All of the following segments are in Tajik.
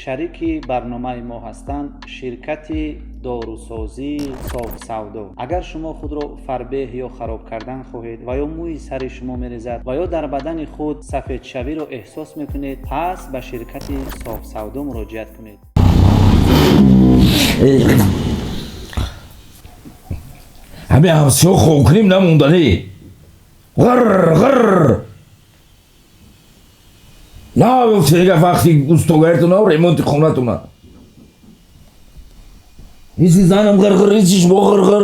Шарики барномаи мо ҳастанд ширкати дорусозии Софсавдо. Агар шумо худро фарбеҳ ё хароб кардан хоҳед ва ё мӯи сари шумо мерезад ва ё дар бадани худ сафедшавиро эҳсос мекунед, пас ба ширкати Софсавдо муроҷиат кунед. Ҳамин ҳамсиё хокуним намонданӣ. Ғир ғир наёфтега вақти устогаritона ремонти хонатона. Иси занам ғир-ғир, иси шумо ғир-ғир.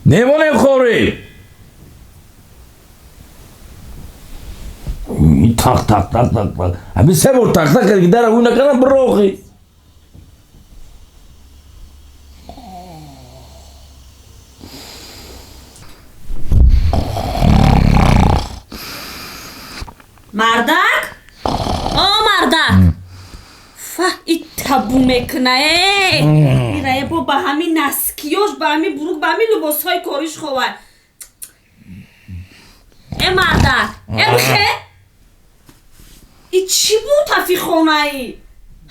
Немонем хорӣ. Тақ тақ тақ тақ тақ. Ҳамин се бор тақ тақ кард ки дара ӯ накардам бирохӣ. Мардак, о мардак, фа и табу мекуна э ирае бо ба ҳамин наскиёш, ба ҳамин бурук, ба ҳамин либосҳои кориш ховай. Э мардак, э бихе, и чӣ буд тафи хонаи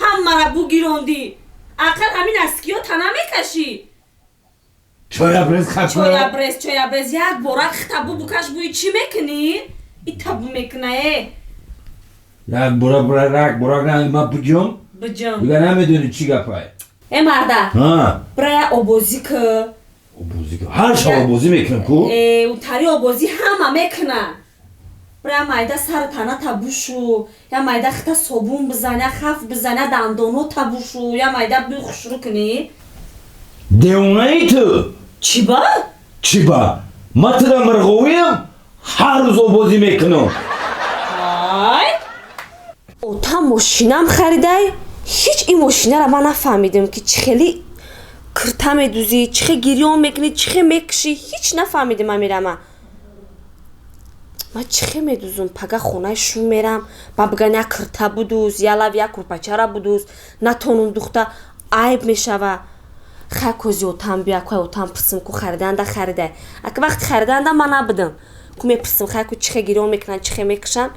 ҳаммара бугирондӣ? Ақал ҳамин наскиё тана мекашӣ. Чоябрез. Чоябрез, чоябрез, як бора табу букаш, бӯи чӣ мекунӣ? И табу мекуна э. Як бора бора, як бора ма буҷум. Буҷум. Дига намедонӣ чӣ гапай. Э мардак, бира як обозӣ ки. Обозӣ ки, ҳар шаб обозӣ мекунам ку. Э, утари обозӣ ҳама мекунад. Бира я майда сару таната бушу, я майда хита собун бизан, я хаф бизан, я дандонота бушу, я майда бӯй хушрӯ кунӣ. Девонаи ту? Чӣ ба? Чӣ ба? Ма туда мирғовиам, ҳар рӯз обозӣ мекунам. Ай, отам мошинам харидай, ҳеҷ ин мошинара ман нафаҳмидем, ки чӣ хели кирта медузӣ, чӣ хел гирён мекунӣ, чӣ хел мекушӣ, ҳеҷ нафаҳмидем. Амирама ман чӣ хел медузум? Пага хонаи шум мерам, ба биган як кирта будуз, я лав як курпачара будуз, натонум духта, айб мешава. Хай, кози отам бия, кой отам пурсим, ку хариданда харидай. Ака вақти хариданда ман набудам ку, мепурсим, хай, ку чӣ хел гирён мекунанд, чӣ хел мекушанд,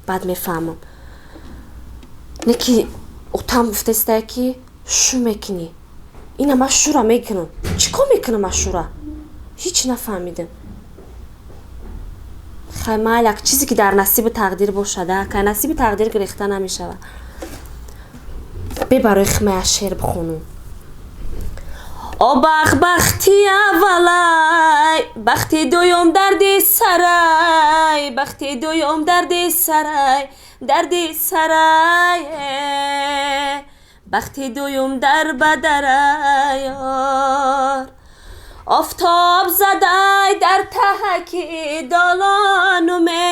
баъд мефаҳмам. Не ки отам гуфтастае, ки шу мекунӣ, ина ман шура мекунам, чӣ кор мекунам ман шура? Ҳеҷ нафаҳмидам. Хай, майли, ак чизе ки дар насиби тақдир бошада, кай насиби тақдир гирехта намешавад. Бе барои химая шеър бихонум. О бахт, бахти аввалай, бахти дуюм дарди сарай, бахти дуюм дарди сарай, дарди сарай, бахти дуюм дар бадарай. Офтоб задай дар таҳаки долонуме,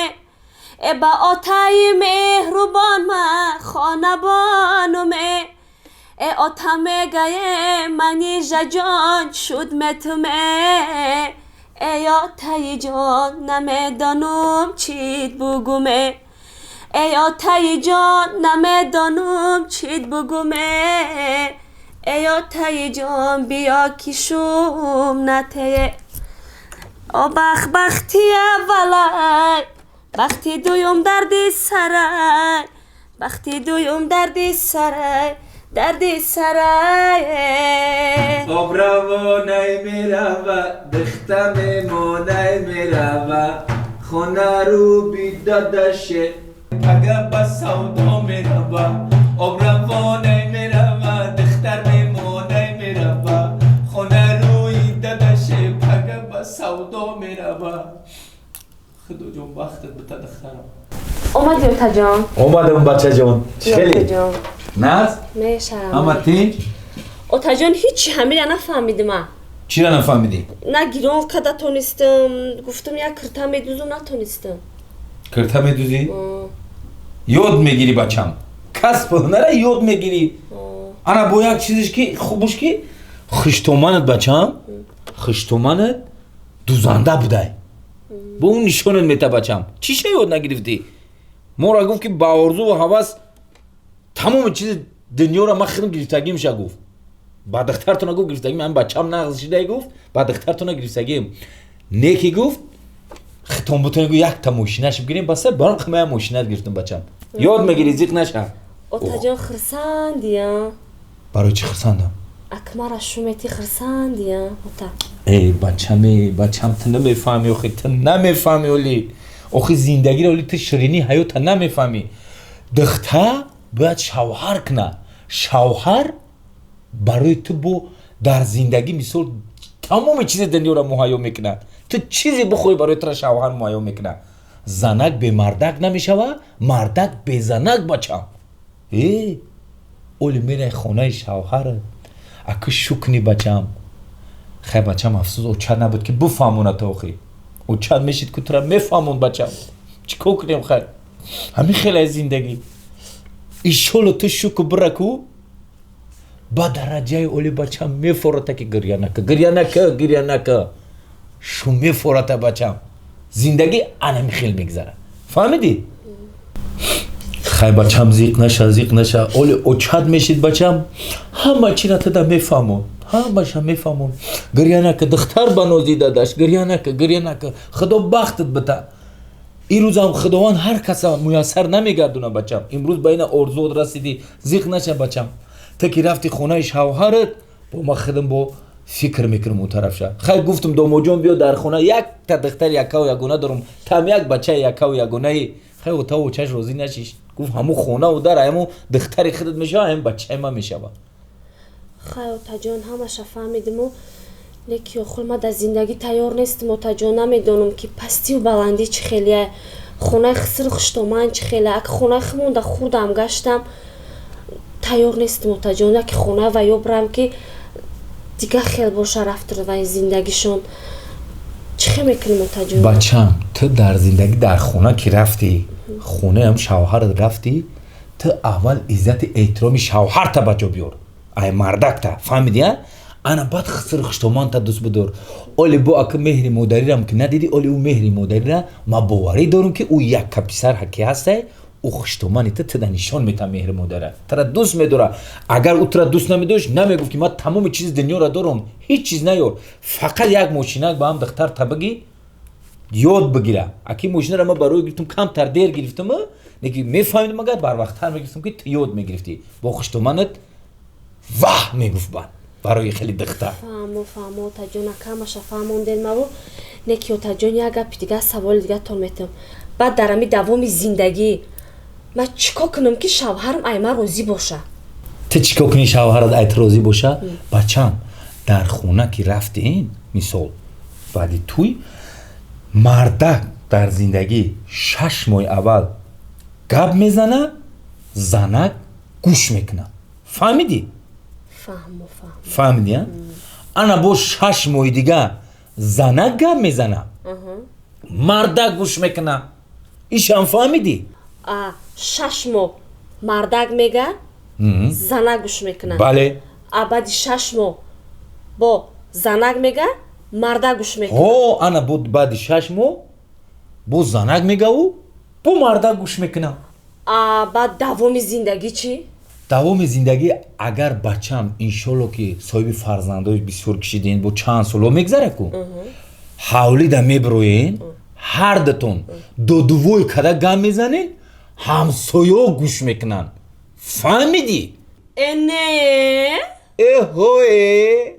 э ба отаи меҳрубон ма хонабонуме, э ота мегае Манижаҷон шуд метуме, эй отаи ҷон, намедонум чит бугуме, эй отаи ҷон, намедонум чит бугуме, эй отаи ҷон, биё ки шум натее. О бахт, бахти аввалай, бахти дуюм дарди сарай, бахти дуюм дарди сарай, дарди сарай. Обравонай мерава, дихта мемонай мерава, хона рӯ бидодаше, пага ба савдо мерава. Обравонай мерава, дихтар мемонай мерава, хона рӯи дадаше, пага ба савдо мерава. Худоҷон, бахтат бита, дихтарам. Омадӣ, отаҷон? Омадам, бачаҷон. Хеле отаҷон. Наз. Мешавам. Ҳама тинҷ? Отаҷон, ҳичи ҳамира нафаҳмидима. Чира нафаҳмидӣ? На гирон када тонистам, гуфтам як кирта медузум, натонистам. Кирта медузӣ? Ёд мегирӣ, бачам, касб ҳунара ёд мегирӣ. Ана бо як чизеш ки хубуш, ки хуштоманат, бачам, хуштоманат дузанда будай, бо он нишонат мета. Бачам, чиша ёд нагирифтӣ? Моро гуфт, ки ба орзуву ҳавас тамоми чизи. Дунёро ман худам гирифтагимша, гуфт. Ба духтартона гуфт, гирифтагим, ам бачам нағз шидай, гуфт, ба духтартона гирифтагим. Неки, гуфт, хитон бутон, гуфт, якта мошинаш бигирем, баса барам қимая мошинат гирифтам, бачам. Ёд мегири, зиқ наша. Отаҷон, хурсандия? Барои чӣ хурсандам? Акмара шумети, хурсандия, ота? Эй, бачаме, бачам, ту намефаҳми, охи, ту намефаҳми оли. Охи, зиндагиро оли, ту ширинии ҳаёта намефаҳмӣ. Духта бояд шавҳар куна. Шавҳар барои ту бо дар зиндагӣ, мисол, тамоми чизи дунёро муҳайё мекунад. Ту чизе бихоҳӣ, барои тура шавҳар муҳайё мекунад. Занак бемардак намешава, мардак безанак, бачам. Э, оли мерай хонаи шавҳарат, аку шукни, бачам. Хай, бачам, афсӯс, очат набуд, ки буфаҳмонад. Охи, очат мешид, ку тура мефаҳмон, бачам. Чӣ кор кунем, хай, ҳамин хелай зиндагӣ. Иншолло, ту шуку бираку ба дараҷаи оли, бачам, мефората, ки гиря нака, гиря нака, гиря нака, шу мефората, бачам. Зиндагӣ анами хел мегзарад, фаҳмидӣ? Хай, бачам, зиқ наша, зиқ наша. Оли очат мешид, бачам, ҳама чира туда мефаҳмон, ҳамаша мефаҳмон. Гиря нака, духтар ба нози дадаш, гиря нака, гиря нака. Худо бахтат бита. Ирӯзам Худованд ҳар каса муяссар намегардона, бачам. Имрӯз ба ина орзуот расидӣ, зиқ наша, бачам. Ту ки рафти хонаи шавҳарат, бо ма худам бо фикр мекунам он тарафша. Хай, гуфтам, домоҷон, биё, дар хона якта духтари якаву ягона дорам, там як бачаи якаву ягонаи. Хай, отаву очаш розӣ нашиш. Гуфт, ҳамун хонаву дар ҳамун духтари худат мешава, ҳамин бачаи ман мешава. Хай, отаҷон, ҳамаша фаҳмидиму, леки охир ма дар зиндагӣ тайёр нестам, отаҷон. Намедонам, ки пастию баландӣ чӣ хелия, хонаи хисру хуштоман чӣ хеле. Ак хонаи химонда хурдам гаштам, тайёр нестам, отаҷон. Яки хона ва ё бирам, ки дигар хел боша рафтор ва зиндагишон. Чӣ хел мекунем, отаҷон? Бачам, ту дар зиндагӣ, дар хона ки рафтӣ, хонаам шавҳарат рафтӣ, ту аввал иззати эҳтироми шавҳарта ба ҷо биёр, ай мардакта, фаҳмидӣ? А ана баъд хисру хуштоманта дӯст бидор. Оли бо ака меҳри модарирам ки надидӣ, оли ӯ меҳри модарира, ма боварӣ дорам, ки ӯ якка писар ки ҳастай, ӯ хуштомани ту туда нишон метам меҳри модара, тура дӯст медора. Агар ӯ тура дӯст намедошт, намегуфт, ки ман тамоми чизи дунёро дорам, ҳеҷ чиз наёр, фақат як мошинак ба ҳам духтар та бигӣ, ёд бигира. Аки мошинара ман барои гирифтам, камтар дер гирифтам, неки мефаҳмидам, агар барвақттар мегирифтам, ки ту ёд мегирифтӣ бо хуштоманат, ваҳ мегуфт бан барои хеле духтар. Фаҳмо, фаҳмо, отаҷон, акамаша фаҳмонден маву. Неки, отаҷон, як гапи дига, саволи дигатон метавам. Баъд дар ҳами давоми зиндагӣ ман чӣ кор кунам, ки шавҳарам ай ман розӣ боша? Ту чӣ кор кунӣ, шавҳарат ай ту розӣ боша? Бачам, дар хона ки рафтем, мисол, баъди туй, мардак дар зиндагӣ 6 моҳи аввал гап мезана, занак гӯш мекунад, фаҳмидӣ? Фаҳмо, фаҳмо. Фаҳмидӣ, а? Ана бо 6 моҳи дига занак гап мезана, мардак гӯш мекуна. Ишам фаҳмидӣ? А 6 моҳ мардак мега, занак гӯш мекунад? Бале. А баъди 6 моҳ бо занак мега, мардак гӯш мекунад? Ҳо, ана бо баъди 6 моҳ бо занак мегаву, бо мардак гӯш мекунад. А баъд давоми зиндагӣ чӣ? Давоми зиндагӣ, агар, бачам, иншолло, ки соҳиби фарзандои бисёр кишидин, бо чанд соло мегзара ку, ҳавлида мебироен, ҳардатон додувой када гап мезанед, ҳамсоё гӯш мекунанд, фаҳмидӣ? Э, не. Эҳое.